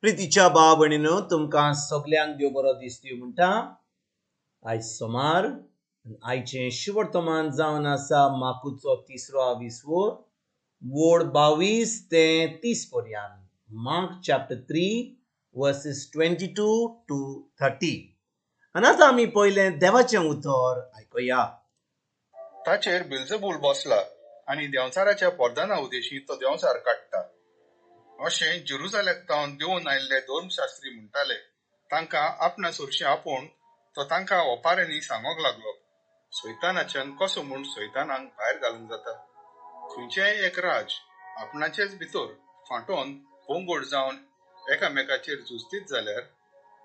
प्रितीच्या भाव भयणीनो, तुमकां सगल्यांक देव बरो दीस दिवं म्हणटा. आयज सोमार, आयचें शुवर्तमान जावन आसा माकुचो तिसरो आविसवो, वोड 22 ते 30 पर्यंत. Mark chapter 3 verses 22 to 30. आनी आतां आमी पयलें देवाचें उतर आयकुया. ताचेर बिल्जबूल बसला आनी देंवचाराच्या परदाना उदेशी तो देंवचार काडटा अशें जेरुजालेक तावन देंवून आयिल्ले धर्मशास्त्री म्हणटाले. तांकां आपणा सरशीं आपोवन तो तांकां ओपाऱ्यांनी सांगूंक लागलो, सैतानाच्यान कसो म्हूण सैतानाक भायर घालूंक जाता? खंयचेंय एक राज आपणाचेच भितर फांटोवन पंगड जावन एकामेकाचेर झुजतीत जाल्यार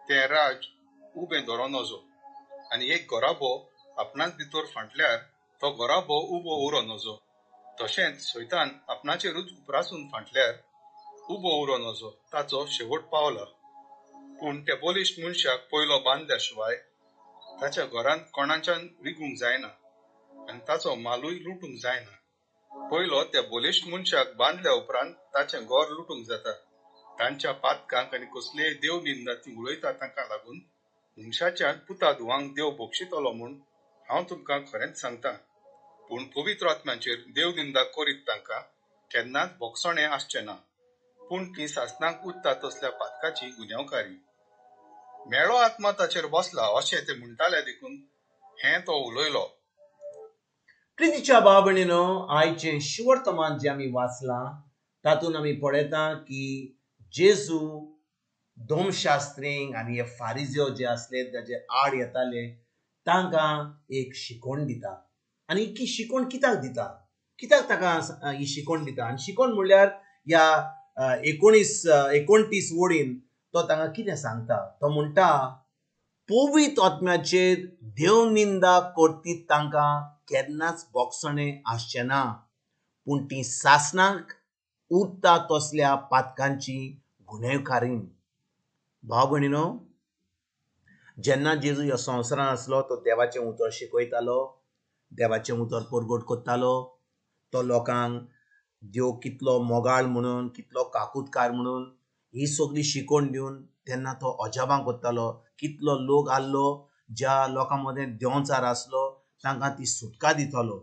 तें राज उबें धरों नजो, आनी एक घराबो आपणाच भितर फांटल्यार तो घराबो उबो उरो नजो. तशेंच सैतान आपणाचेरूच उप्रासून फांटल्यार उबो उरो नजो, ताचो शेवट पावला. पूण त्या बलिश्ट मनशाक पयलो बांदल्या शिवाय ताच्या घरांत कोणाच्यान रिगूंक जायना आनी ताचो मालूय लुटूंक जायना. पयलो त्या बलिश्ट मनशाक बांदल्या उपरांत ताचें घर लुटूंक जाता. तांच्या पातकांक आनी कसलेय देव निंदा ती उलयता तांकां लागून मनशाच्या पुता धुवांक देव बक्षितलो म्हूण हांव तुमकां खरेंच सांगता. पूण पवित्र आत्म्याचेर देव निंदा करीत तांकां केन्नाच भोगसणें आसचें ना, पूण ती सासणाक उरता तसल्या पातकाची गुन्यांवकारी. मेळो आत्मा ताचेर बसला अशें ते म्हणटाले देखून हें तो उलयलो. प्रितीच्या भाव भयणीनो, आयचें शुवर्तमान जें आमी वाचलां तातूंत आमी पळयता की जेजू धर्मशास्त्रींक आनी हे फारिज्यो जे आसले ताजे आड येताले तांकां एक शिकवण दिता. आनी ही शिकवण कित्याक दिता, कित्याक ताका ही शिकवण दिता? आनी शिकवण म्हणल्यार ह्या 29 वडीन तो तांकां कितें सांगता? तो म्हणटा पवित्र आत्म्याचेर देवनिंदा करतीत तांकां केन्नाच भोगसणें आसचें ना, पूण ती सासणाक उरता तसल्या पातकांची गुन्यांवकारी. भाव भयणीनो, जेन्ना जेजू ह्या संवसारांत आसलो तो देवाचें उतर शिकयतालो, देवाचें उतर परगट करतालो. तो लोकांक देव कितलो मोगाळ म्हणून, कितलो काकुतकार म्हणून ही सगळी शिकवण दिवन तेन्ना तो अजाबां करतालो. कितलो लोक आहलो ज्या लोकां मदें देंवचार आसलो तांकां ती सुटका दितालो,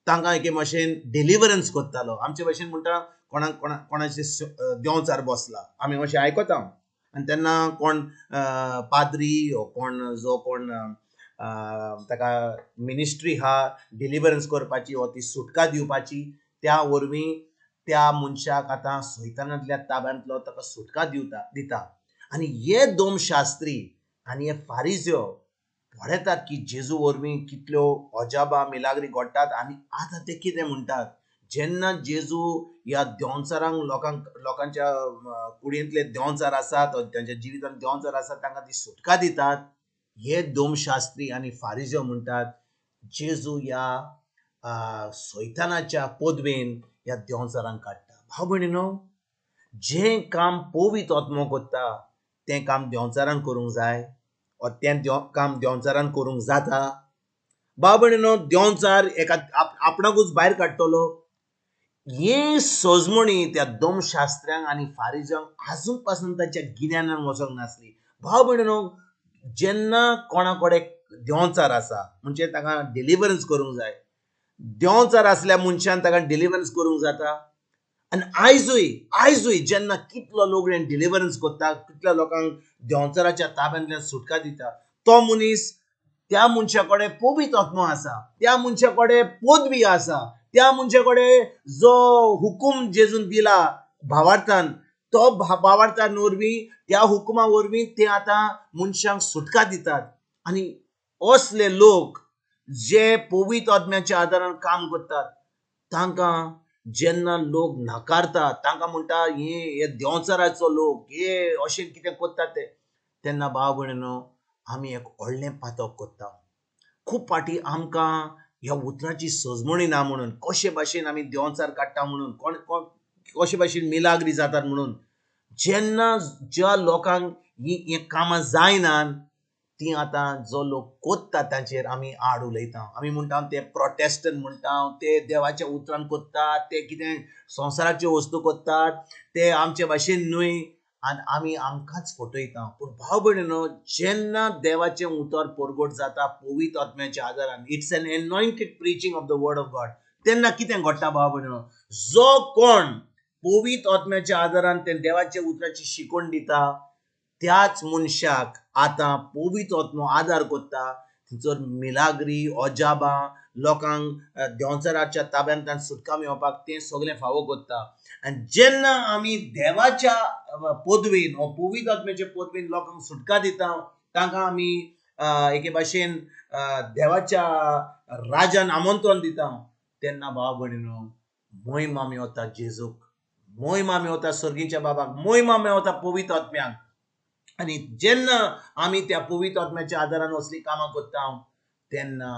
तांकां एके भाशेन डिलिवरन्स करतालो. आमचे भाशेन म्हणटा कोणाक कोणाचे देंवचार बसला आमी अशें आयकता, आनी तेन्ना कोण पाद्री कोण जो कोण ताका मिनिस्ट्री हा डिलिवरन्स करपाची वा ती सुटका दिवपाची, त्या वरवीं त्या मनशाक आतां सैतानांतल्या ताब्यांतलो ताका सुटका दिता. आनी हे धर्मशास्त्री आनी हे फारिज्यो पळयतात की जेजू वरवीं कितल्यो अजाबां मिलाग्री घडटात. आनी आतां ते कितें म्हणटात, जेन्ना जेजू ह्या देंवचारांक लोकांच्या कुडींतले देंवचार आसात, तांच्या जिवितांत देंवचार आसात, तांकां ती सुटका दितात, हे धर्मशास्त्री आनी फारिज्यो म्हणटात जेजू ह्या सैतानाच्या पदवेन ह्या देंवचारांक काडटा. भाव भयणीनो, जें काम पवित्र आत्मो करता तें काम देंवचारान करूंक जाय, वा तें काम देंवचारान करूंक जाता. भाव भयणीनो, देंवचार एका आपणाकूच भायर काडटलो. हे सजमणी त्या धर्मशास्त्र्यांक आनी फारिज्यांक आजून पासून ताच्या गिन्यानान वचोंक नासली. भाव भयणीनो, जेन्ना कोणा कडेन देंवचार आसा म्हणजे ताका डिलिवरन्स करूंक जाय, देंवचार आसल्या मनशान ताका डिलिवरन्स करूंक जाता. आनी आयजूय जेन्ना कितलो लोक डिलिवरन्स करता, कितल्या लोकांक देंवचाराच्या ताब्यांतल्यान सुटका दिता, तो मनीस त्या मनशा कडेन पवित्र आत्मो आसा, त्या मनशा कडेन पदवी आसा, त्या मनशा कडेन जो हुकूम जेजून दिला भावार्थान, तो भावार्थान वरवीं त्या हुकुमा वरवीं ते आतां मनशांक सुटका दितात. आनी असले लोक जे पवित्र आत्म्याच्या आदारान काम करतात तांकां जेन्ना लोक नाकारता, तांकां म्हणटा हे देंवचाराचो लोक, हे अशें कितें करतात ते, तेन्ना भाव भयणीनो आमी एक व्हडलें पातक करता. खूब फावटी आमकां ह्या उतराची सजमणी ना म्हणून कशे भाशेन आमी देंवचार काडटा म्हणून, कोण कोण कशे भाशेन मिलाग्री जातात म्हणून, जेन्ना ज्या लोकांक ही कामां जायनात ती आतां जो लोक कोत्ता ताचेर आमी आड उलयता. आमी म्हणटा ते प्रोटेस्टंट म्हणटा, ते देवाच्या उतरान कोत्तात, ते कितें संवसाराच्यो वस्तू कोत्तात, ते आमचे भाशेन न्हय. आनी आमी आमकांच फटयता. पूण भाव भयणीनो, जेन्ना देवाचें उतर परगट जाता पवित्र आत्म्याच्या आदारान, it's an anointed preaching of the word of God, तेन्ना कितें घडटा भाव भयणीनो, जो कोण पवित्र आत्म्याच्या आदारान ते देवाच्या उतराची शिकवण दिता त्याच मनशाक आतां पवित्र आत्मो आदार करता. थंयसर मिलाग्री अजाबां लोकांक देंवचाराच्या ताब्यांतल्यान सुटका मेळोवपाक तें सगळें फावो करता. आनी जेन्ना आमी देवाच्या पदवेन वा पवित्र आत्म्याच्या पदवेन लोकांक सुटका दिता, तांकां आमी एके भाशेन देवाच्या राजान आमंत्रण दिता, तेन्ना भाव भयणीनो मोहिमा मेवता जेजूक, मोहिमा मेवता सर्गीच्या बाबाक, मोहिमा मेवता पवित्र आत्म्याक. आनी जेन्ना आमी त्या पवित्र आत्म्याच्या आदारान असलीं कामां करता तेन्ना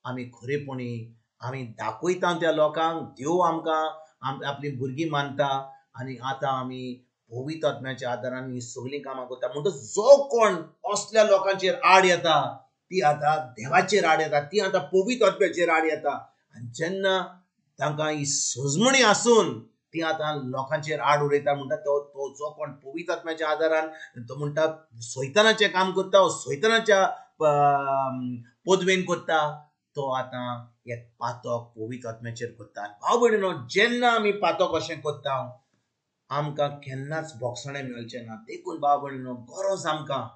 आमी खरेपणी आमी दाखयता त्या लोकांक देव आमकां आपलीं भुरगीं मानता आनी आतां आमी पवित्र आत्म्याच्या आदारान हीं सगळीं कामां करता. म्हणटच जो कोण असल्या लोकांचेर आड येता ती आतां देवाचेर आड येता, ती आतां पवित्र आत्म्याचेर आड येता. आनी जेन्ना तांकां ही सजमणी आसून ती आतां लोकांचेर आड उलयता, म्हणटा तो तो जो कोण पवित्र आत्म्याच्या आदारान तो म्हणटा सैतानाचें काम करता वा सैतानाच्या पदवेन करता, तो आतां एक पातक पवित्र आत्म्याचेर करता. भाव भयणीनो, जेन्ना आमी पातक अशें करता आमकां केन्नाच भोगसणें मेळचें ना. देखून भाव भयणीनो, गरज आमकां,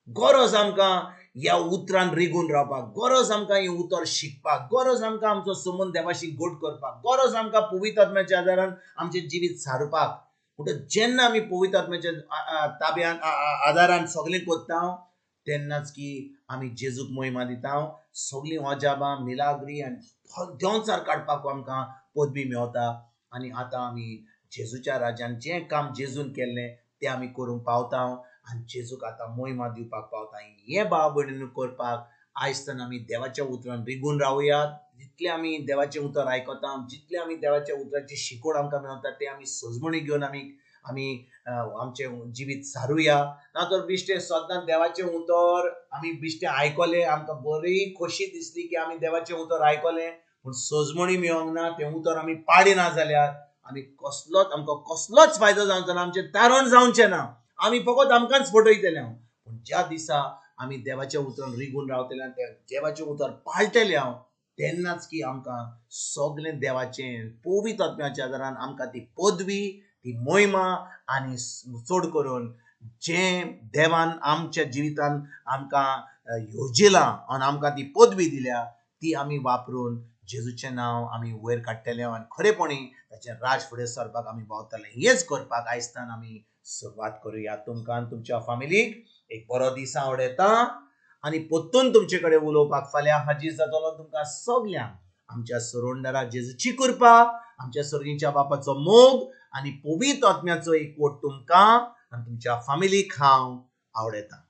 गरज आमकां ह्या उतरान रिगून रावपाक, गरज आमकां हें उतर शिकपाक, गरज आमकां आमचो संबंद देवाशी गोड करपाक, गरज आमकां पवित्र आत्म्याच्या आदारान आमचें जिवीत सारपाक. म्हणटच जेन्ना आमी पवित्र आत्म्याच्या ताब्यान आदारान सगळें करता तेन्नाच की आमी जेजूक मोहिमा दिता, सगळीं अजाबां मिलाग्री आनी देंवचार काडपाक आमकां पदवी मेवता. आनी आतां आमी जेजूच्या राज्यान जें काम जेजून केल्लें तें आमी करूंक पावता आनी जेजूक आतां मोहिमा दिवपाक पावता. हें भाव भयणीनो करपाक आयज आमी देवाच्या उतरान रिगून रावया. जितलें आमी देवाचें उतर आयकता, जितलें आमी देवाच्या उतराची शिकवण आमकां मेळटा तें आमी सजमणी घेवन आमी आमी आमचें जिवीत सारुया. ना तर बिश्टें सदां देवाचें उतर आमी बिश्टें आयकलें, आमकां बरी खोशी दिसली की आमी देवाचें उतर आयकलें, पूण सजमणी मेळोंक ना, तें उतर आमी पाडिना जाल्यार आमी कसलोच, आमकां कसलोच फायदो जावचो ना, आमचें तारण जावचें ना, आमी फकत आमकांच फटयतले. पूण ज्या दिसा आमी देवाच्या उतरान रिगून रावतले आनी त्या देवाचें उतर पाळटले हांव, तेन्नाच की आमकां सगळें देवाचें पवित्र आत्म्याच्या आदारान आमकां ती पदवी, ती मोहिमा आनी चड करून जें देवान आमच्या जिवितान आमकां योजिलां आनी आमकां ती पदवी दिल्या ती आमी वापरून जेजूचें नांव आमी वयर काडटले आनी खरेपणी ताचें राज फुडें सरपाक आमी पावतले. हेंच करपाक आयजतान आमी सुरवात करुया. तुमकां आनी तुमच्या फामिलीक एक बरो दीस आवडयता आनी परतून तुमचे कडेन उलोवपाक फाल्यां हाजीर जातलो. तुमकां सगल्यांक आमच्या सरोंडरा जेजूची कृपा, आमच्या सर्गीच्या बापाचो मोग आनी पवित्र आत्म्याचो एकवट तुमकां आनी तुमच्या फामिलीक हांव आवडयता.